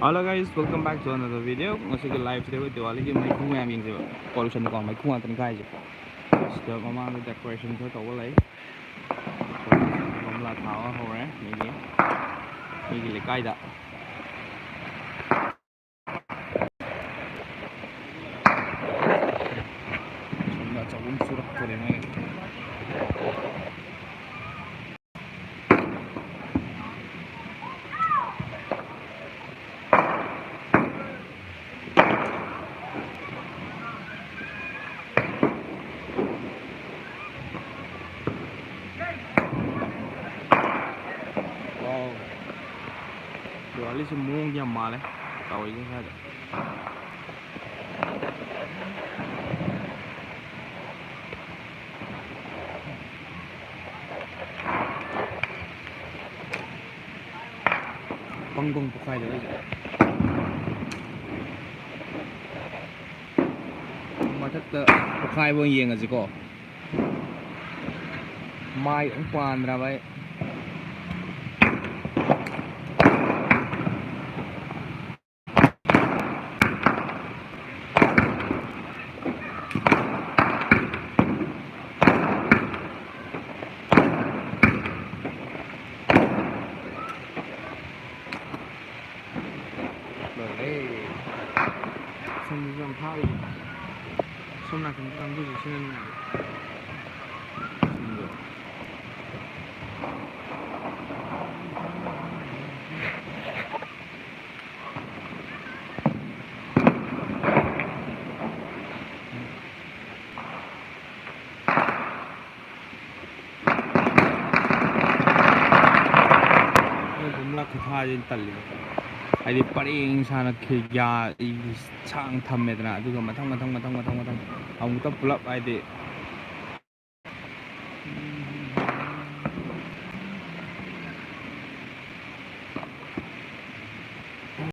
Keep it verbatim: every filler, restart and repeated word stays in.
Hello guys, welcome back to another video. ꯉꯁꯤꯒꯤ live ꯁꯤꯗ ꯑꯩꯈꯣꯏ ꯗꯤꯋꯥꯂꯤꯒꯤ ꯃꯩꯈꯨ ꯃꯌꯥꯝ ꯌꯦꯡꯁꯦꯕ꯫ Pollution ꯀꯣ, ꯃꯩꯈꯨ ꯉꯥꯛꯇꯅꯤ ꯀꯥꯏꯁꯦ꯫ ꯁꯤꯗ ꯃꯃꯥꯡꯗ decoration ꯈꯔ ꯇꯧꯕ ꯂꯩ꯫ ꯒꯝꯂꯥ ꯊꯥꯕ ꯍꯧꯔꯦ ꯃꯤꯒꯤ, ꯃꯤꯒꯤ ꯂꯩꯀꯥꯏꯗ꯫ ꯁꯣꯝꯗ ꯑꯆꯧꯕ ꯑꯃ ꯆꯨꯔꯛꯇꯣꯔꯦ ꯃꯣꯏ꯫ Wow. ꯗꯤꯋꯥꯂꯤꯁꯦ ꯃꯑꯣꯡꯗꯤ ꯌꯥꯝ ꯃꯥꯜꯂꯦ ꯇꯧꯔꯤꯁꯦ ꯁ꯭ꯋꯥꯏꯗ꯫ ꯄꯪ ꯄꯪ ꯄꯣꯈꯥꯏꯗꯧꯔꯤꯁꯦ꯫ ꯃꯊꯛꯇ ꯄꯣꯈꯥꯏꯕ ꯑꯣꯏꯅ ꯌꯦꯡꯉꯁꯤꯀꯣ꯫ ꯃꯥꯏ ꯑꯃꯨꯛ ꯄꯥꯟꯗ꯭ꯔꯕ ꯑꯩ꯫ ꯂꯣꯏꯔꯦ꯫ ꯁꯣꯝꯗꯁꯨ ꯌꯥꯝ ꯊꯥꯔꯤ꯫ ꯁꯣꯝ ꯅꯥꯀꯟꯒꯤ ꯀꯥꯡꯕꯨꯁꯦ ꯁꯤꯅ ꯅꯨꯡꯉꯥꯏꯕ꯫ ꯁꯣꯝꯗ꯫ ꯃꯣꯏ ꯒꯝꯂꯥ ꯈꯨꯊꯥꯁꯦ ꯑꯩꯅ ꯇꯜꯂꯤꯕ꯫ ꯍꯥꯏꯗꯤ ꯄꯔꯦꯡ ꯁꯥꯅ ꯈꯤ-, ꯌꯥ-, ꯁꯥꯡ ꯊꯝꯃꯦꯗꯅ, ꯑꯗꯨꯒ ꯃꯊꯪ, ꯃꯊꯪ, ꯃꯊꯪ, ꯃꯊꯪ, ꯃꯊꯪ ꯑꯃꯨꯛꯇ ꯄꯨꯂꯞ ꯍꯥꯏꯗꯤ